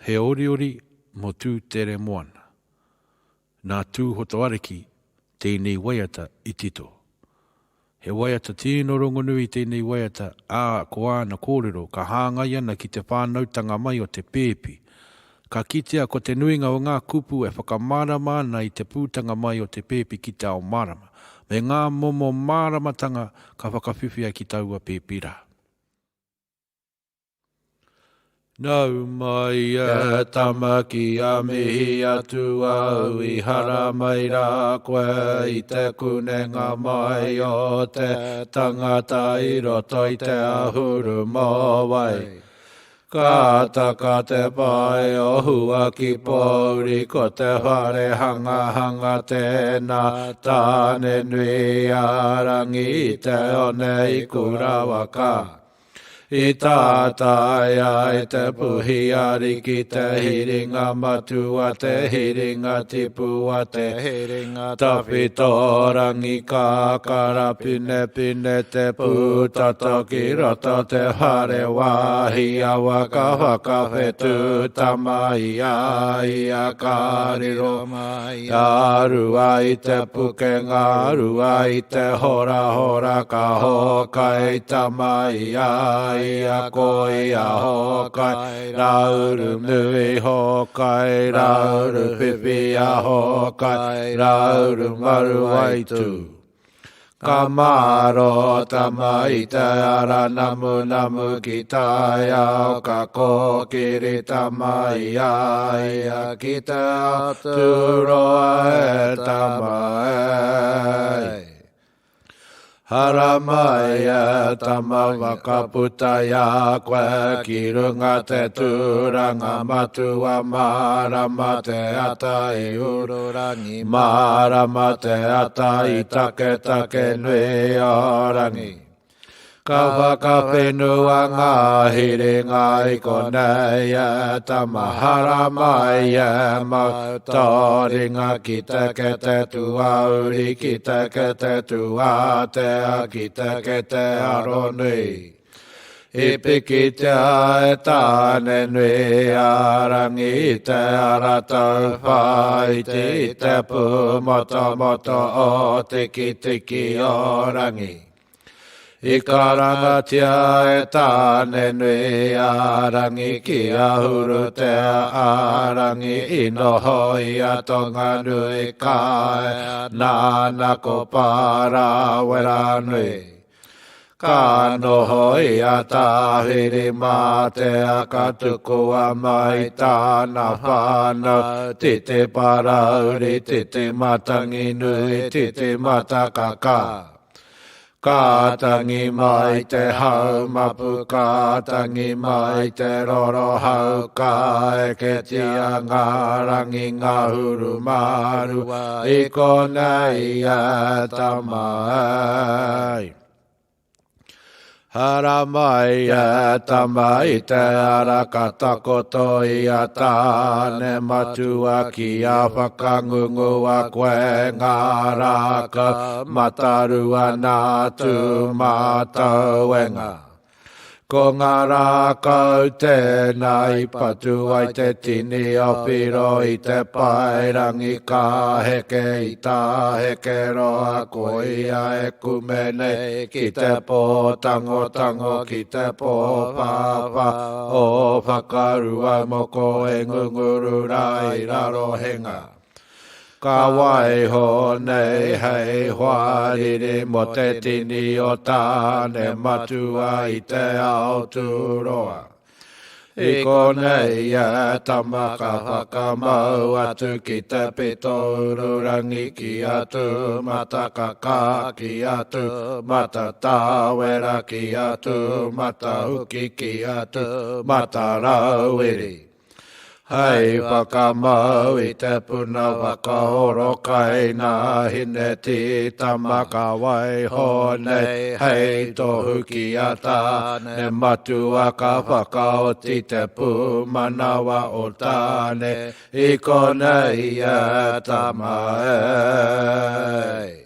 He oriori mō Tūteremoana. Nā Tūhotoariki tēnei waiata i tito. He waiata tino rongonui tēnei waiata, ā, ko āna kōrero ka hāngai ana ki te whānautanga mai o te pēpi. Ka kitea ko te nuinga o ngā kupu e whakamārama ana i te pūtanga mai o te pēpi ki te ao mārama, me ngā momo māramatanga ka whakawhiwhia ki taua pēpi rā. Nau mai e tama ki a mihi atu au i haramai rā koe i te kunenga mai o te tangata i roto i te ahuru mōwai. Ka taka te pae o Huaki Pōuri ko te whare hangahanga tēnā Tāne nui a Rangi i te one i Kurawaka. I tātai ai te puhi ariki te hiringa matua te hiringa tipua te hiringa tawhito rangi kakara pinepine te pūtata ki roto te whare wāhi awa ka whakawhetū tama i a ia ka riro Ka rua i te pukenga, rua i te horahora, ka hōkai tama i a ia, ko ia hōkai, rauru nui hōkai, rauru whiwhia hōkai, rauru maruaitū. Ka mārō tama i te ara namunamu ki taiao, ka kōkiri tama i a ia ki te ao tūroa e tama e. Haramai e tama whakaputa i a koe ki runga te tūranga matua mārama te ata i ururangi. Mārama te ata i taketake nui o rangi. Ka whakawhenua ngā hiringa i konei e tama haramai e mau tō ringa ki te kete tuauri ki te kete tuātea ki te kete aronui. I pikitia e Tāne-nui-a-rangi i te ara tauwhāiti i te pūmotomoto o Tikitiki-o-rangi. I karangatia e Tāne-nui-a-rangi ki a Hurutea-a-rangi i noho i a Tonganui kāea nāna ko Pārāweranui. Ka noho i a Tāwhirimātea ka tukua mai tāna whānau, titi parauri, titi matanginui, titi matakaka. Ka tangi mai te hau mapu, ka tangi mai te roro hau, ka eketia ngā rangi ngahuru mārua i konei e tama ai. Haramai e tama i te ara ka takoto i a Tāne matua ki a whakangungua koe ngā rākau matarua nā Tūmatauenga. Ko ngā rākau tēnā i patu ai te tini o Whiro i te paerangi ka heke i Tāhekeroa ko ia e kume nei ki te pō tangotango ki te pō whāwhā o Whakaruaumoko e ngunguru rā i Rarohenga. Ka waiho nei hei hoariri mo te tini o Tāne Matua i te ao tūroa. I konei e tama ka whakamau atu ki te pito ururangi ki a Tūmatakakā, ki a Tūmatatāwera, ki a Tūmatahuki, ki a Tūmatarauiri. Hei whakamau i te puna whakaoro kai nā Hine Tītama ka waiho nei hei tohu ki a Tāne Matua ka whakaoti te pūmanawa o Tāne i konei e tama e.